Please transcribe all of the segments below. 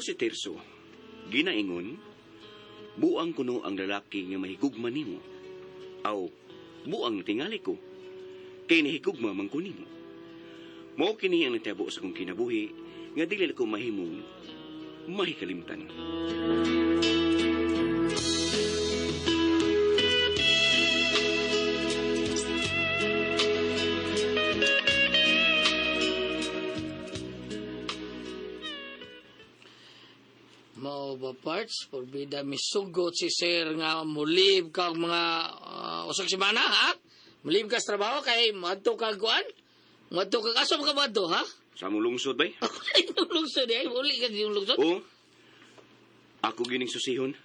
si Tirso, ginaingon, buang kuno ang lalaki nga mahigugma nimo. Aw, buang tingali ko, kay nahigugma man ko nimo. Mao kini ang natabo sa akong kinabuhi nga dili na ko mahimong mahikalimtan. Mao ba parts? Porbida misugot si sir nga mulib ka og mga usag semana, ha? Mulib ka sa trabaho kay moadto ka kuan? Moadto ka asa man ka moadto, ha? Sa among lungsod bay? Ay, lungsod eh. Uli ka yung lungsod. Oo. Ako gining susihon.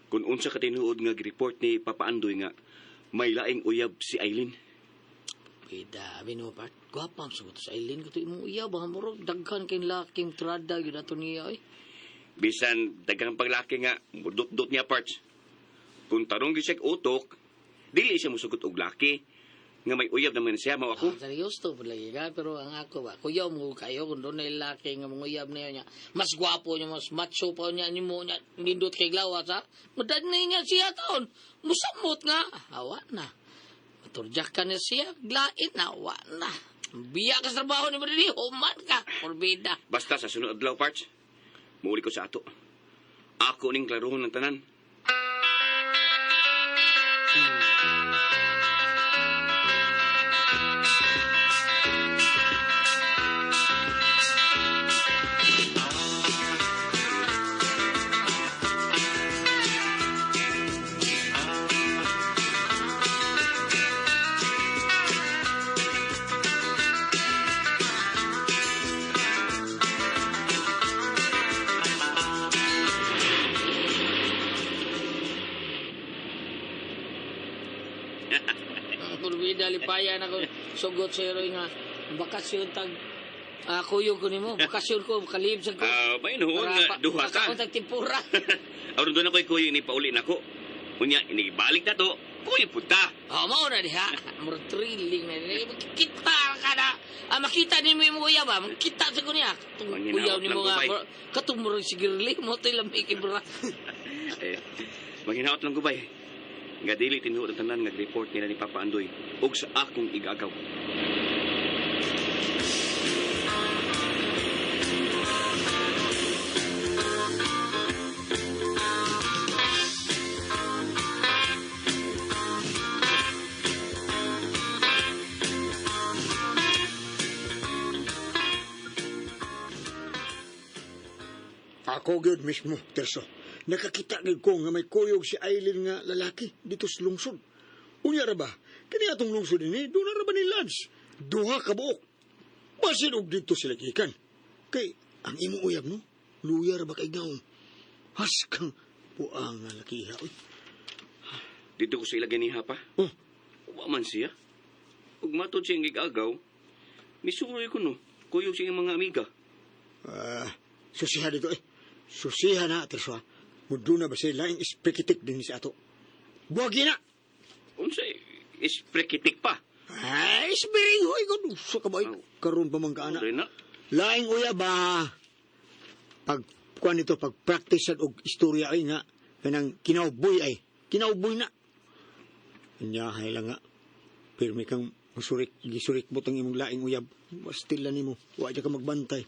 Kung unsa ka tinuod nga report ni Papa Andoy nga may laing uyab si Aileen. Bida, abi no part. Gwapa ang sugot sa Aileen kato imong uyab ha murag daghan kay laking trada gyud ato niya oy. Bisan daghang paglaki nga mudot-dot niya parts. Kung tarong gyud siya utok, dili siya musugot og laki nga may uyab naman siya mao ako. Ah, seryoso po lagi ka, pero ang ako ba, kuyaw mo kayo kung doon ay laki nga mga uyab niya niya, mas gwapo niya, mas macho pa niya, niyo niya, nindot kay glawas ha, madad na niya siya taon, musamot nga, awa na, maturjak ka na siya, glait na, awa na, biya ka sa trabaho ni Marini, human ka, porbida. Basta sa sunod adlaw parts, muuli ko sa ato. Ako ning klarohon ng tanan. Porbida, lipayan ako, sugot sa heroy nga, bakasyon tag, kuyog ko nimo, bakasyon ko, kalib sa ko. Ah, may noon nga duha ka. Para tag timpura. Aron doon ako'y kuyo ini pauli nako. Unya inibalik na to. Kuyo punta. Oh, mao na diha. Murag thrilling na diha. Makita ka na. Ah, makita ni mo yung uyab ba? Makita sa ko niya. Katong Manginawat uyab ni mo lang nga. ko, bay. Katong murag si Girly. Mo to'y lamig ibra. Eh, manghinaot lang ko bay. Nga dili tinuod ang tanan nga report nila ni Papa Andoy ug sa akong igagaw. Ako gyud mismo, Terso. Nakakita gyud ko nga may kuyog si Aileen nga lalaki dito sa lungsod. Unya ra ba? Kini atong lungsod ini, doon na ra ba ni Lance? Duha ka buok. Basin og dito sila gikan. Kay ang imong uyab no, luya ra ba kay gaong. Haskang buang nga lakiha oy. Dito ko sa ila ganiha pa. Oh, Wa man siya. Ug matod siyang gigagaw, misuroy ko no. Kuyog siyang mga amiga. ah, susiha dito eh. Susiha na, Terso. Ha. Muduna ba sila laing ispikitik din sa ato. Buwagi na! Unsa isprekitik pa. Ay, isbiring hoy ko. Sa kabay, karon pa man ka ana. Ano na? Laing uya ba? Pag kuan nito pag practice og istorya ay nga kanang kinauboy ay kinauboy na. Inyahay lang nga. Pirmi kang musurik gisurik mo tang imong laing uyab. Wastil lang nimo. Wa ka magbantay.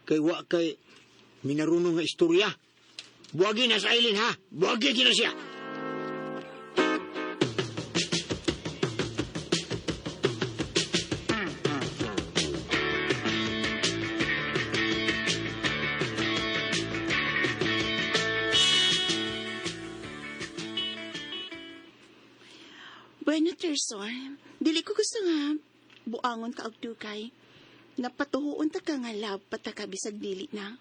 Kay wa kay minarunong nga istorya. Buwagi na sa Aileen ha. Buwagi gina siya. Bueno, Tirso, dili ko gusto nga buangon ka og dugay. Napatuhuon ta ka nga love pata ka bisag dili na.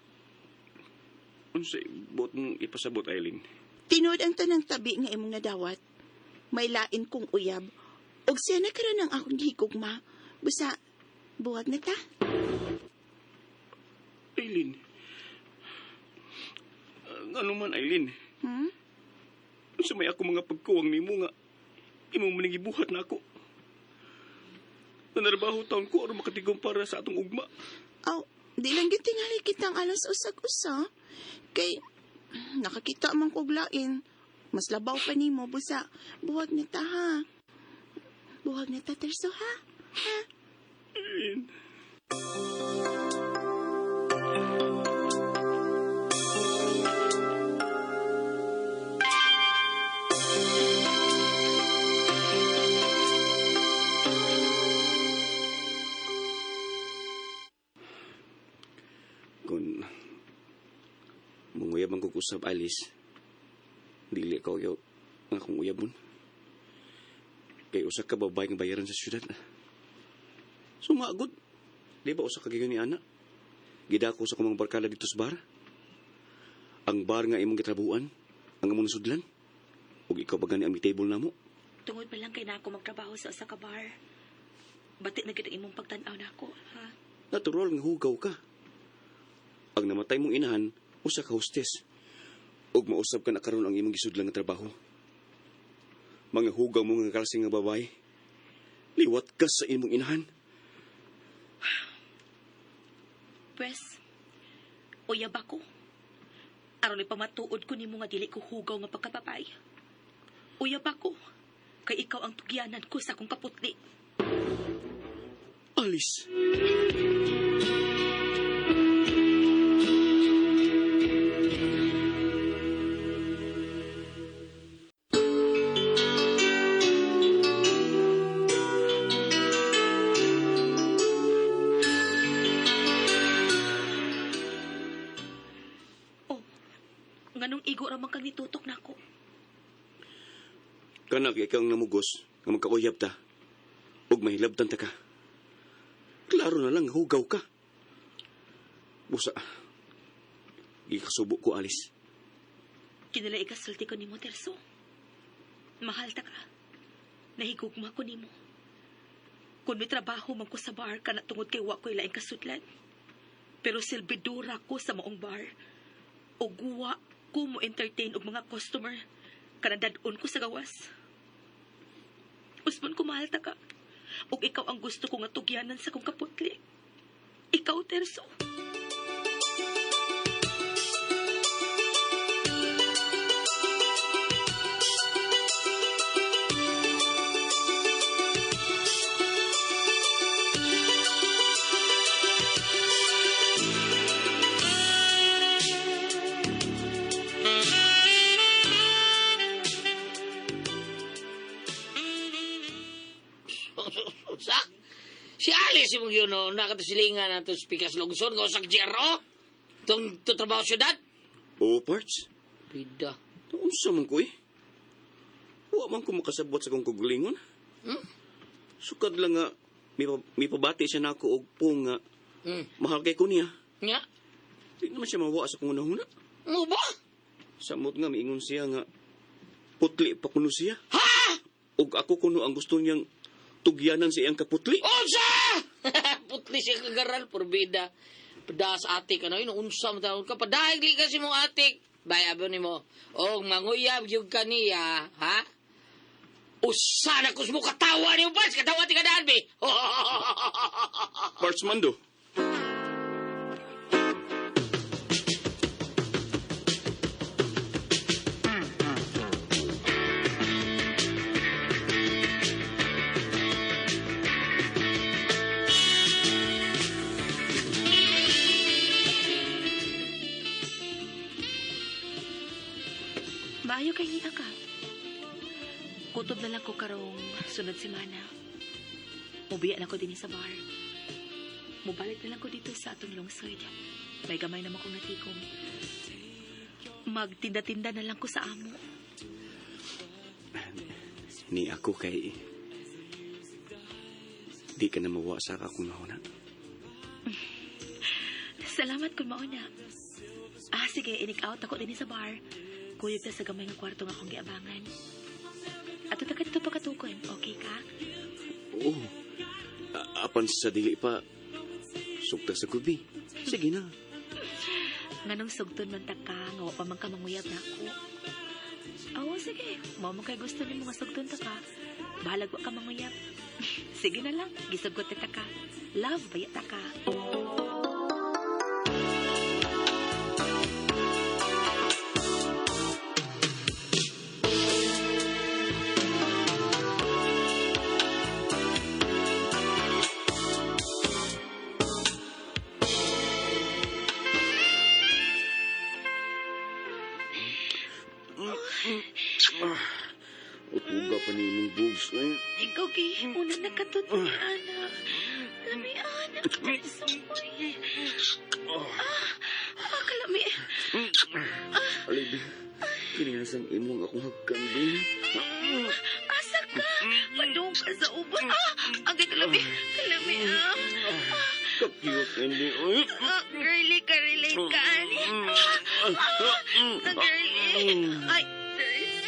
Unsa buot mong ipasabot Aileen? Tinuod ang tanang tabi nga imong nadawat. May lain kong uyab. Og siya na karon ang akong gihigugma. Busa, buwag na ta. Aileen. Ano man Aileen? Hmm? Unsa may ako mga pagkuwang nimo nga imong maning gibuhat na ako. Nanarbaho taon ko aron makatigom para sa atong ugma. Aw, Di lang gyud tingali kitang alas usag-usa. Kay nakakita man kog lain. Mas labaw pa nimo busa. Buwag na ta ha. Buwag na ta Terso ha. Ha? Kung manguyab ang kugusap, Alice, dili ka uyaw ang akong uyabon. Kay usa ka babae nga bayaran sa syudad. Sumagod. Di ba usa ka giyon ni Ana? Gidako sa kumang barkada dito sa bar. Ang bar nga imong gitrabuan, ang among nasudlan. Ug ikaw ba gani ang table namo? Tungod pa lang kay na ako magtrabaho sa usa ka bar. Bati na gid ang imong pagtan-aw nako, ha? Natural nga hugaw ka. Ang namatay mong inahan, usa ka hostess. Ug mausab ka na karon ang imong gisudlan nga trabaho. Mga hugaw mo nga kalsing nga babae. Liwat ka sa imong inahan. Pwes, uyab ako. Aron ipamatuod ko nimo nga dili ko hugaw nga pagkapapay. Uyab ako. Kay ikaw ang tugyanan ko sa akong kaputli. Alice! Oh, nganong igo ra man kang nitutok nako. Kanak ikaw ang namugos nga magkauyab ta. Ug mahilabtan ta ka. Klaro na lang hugaw ka. Busa. Gikasubo ko, Alice. Kinala ikasulti ko nimo, Terso. Mahal ta ka. Nahigugma ko nimo. Kung may trabaho man ko sa bar, kana tungod kay wa ko ilaing kasudlan. Pero silbidora ko sa maong bar. Ug wa ko mo entertain og mga customer. Kana dad-on ko sa gawas. Usbon ko mahal ta ka. Ug ikaw ang gusto ko nga tugyanan sa kong kaputli. Ikaw, Terso. Sa? Si Alice imong yun, no, nakatasilingan na ito sa Pikas Lungsod, nga usak GRO. Itong trabaho syudad. Oo, parts. Pida. Unsa man ko eh. Wa man ko makasabot sa kong kugulingon. Hmm? Sukad lang nga, may pabati siya na ako og pong nga, mahal kay ko niya. Nga? Di naman siya mawa sa kong unahuna. Mo ba? Samot nga, miingon siya nga, putli pa kuno siya. Ha? Og ako kuno ang gusto niyang tugyanan sa iyang kaputli. Unsa! Putli siya kagaral, porbida. Padas atik, ano yun, unsa mo taon ka. Padahig li kasi mong atik. Bay, abo ni mo. Og manguyab yung kaniya, ha? Usa na kus mo katawa niyo, Parts! Katawa ti kadaan, be! Parts Mando. Maayo kay niya ka. Kutob na lang ko karong sunod semana. Mubiya na ko din sa bar. Mubalik na lang ko dito sa atong lungsod. May gamay naman kong natikom. Magtinda-tinda na lang ko sa amo. Ni ako kay... Di ka na mawa sa akong mauna. Salamat kung mauna. Ah, sige, inik-out ako din sa bar. Kuyog ta sa gamay nga kwarto nga akong giabangan. Ato ta ka dito pagkatukon. Okay ka? Oo. Apan sa dili pa, sugta sa gabi. Sige na. Nganong sugton man ta ka, nga wa pa man ka manguyab na ako. Oo, sige. Mao man kay gusto nimo nga sugton ta ka. Bahalag wa ka manguyab. Sige na lang, gisugot ta ka. Love baya ta ka. boobs. Ay. Ikaw kay una nakatod ni Ana. Lami, Ana. Terso, uy. Ah, kalami. Alay, be. Kinilasang imong akong hagkan, be. Asa ka? Padung ka sa ubos. Ah, agay kalami. Kalami, ah. Ka-cute, hindi. Ay. Ah, girly ka, relate ka, ani. Ah, ah, girly. Ay, Terso.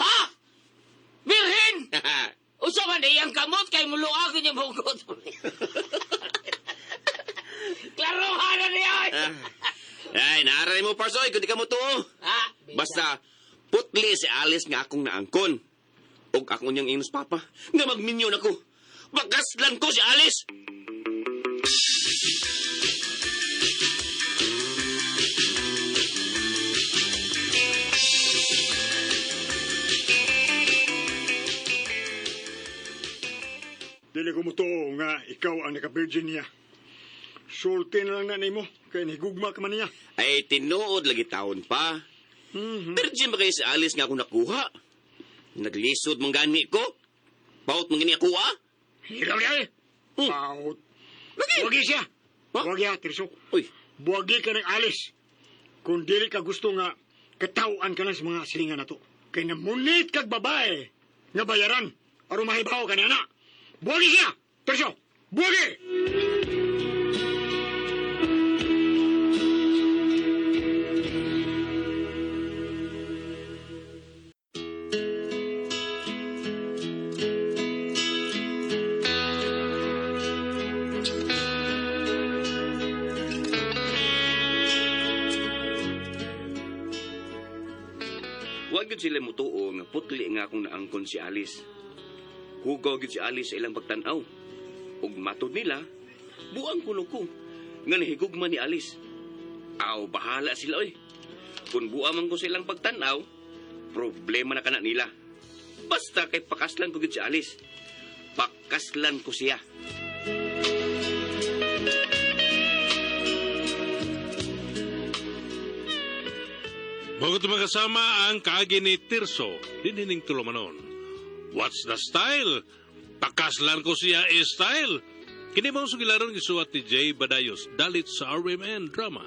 Ha? Birhin! Usa man iyang kamot kay muluag niya bukot. Klarohan na niya! oy. Ay, naaray mo, Parsoy, kung di ka mo tuo. Ha? Basta, putli si Alice nga akong naangkon. Og ako niyang ingnos papa, nga magminyo na ko. Bakaslan ko si Alice! Dili ko mutuo nga ikaw ang naka-virgin niya. Sulti na lang na nimo kay nahigugma ka man niya. Ay, tinuod lagi taon pa. Virgin ba kayo si Alice nga akong nakuha? Naglisod mong gani ko? Paut mong gani ako, ah? Hilaw niya eh. Paut. Buwagi siya. Ha? Buwagi ha, Tirso. Uy, Buwagi ka ng alis. Kung dili ka gusto nga katawan ka na sa mga silingan na to. Kay namunit kag babae nga bayaran aron mahibaw ka niya na. Buwagi siya! Tirso! Buwagi! Wag yun sila mutuo nga putli nga akong naangkon si Alice. Hugaw gyud si Alice sa ilang pagtan-aw. Ug matod nila, buang kuno ko nga nahigugma ni Alice. Aw, bahala sila oy. Kung buang man ko sa ilang pagtan-aw, problema na kana nila. Basta kay pakaslan ko gyud si Alice. Pakaslan ko siya. Bago magkasama ang kaagi ni Tirso, dinining tulumanon. What's the style? Pakaslan ko siya eh style. Kini mao sugilaron gisuwat ni Jay Badayos, dalit sa RMN Drama.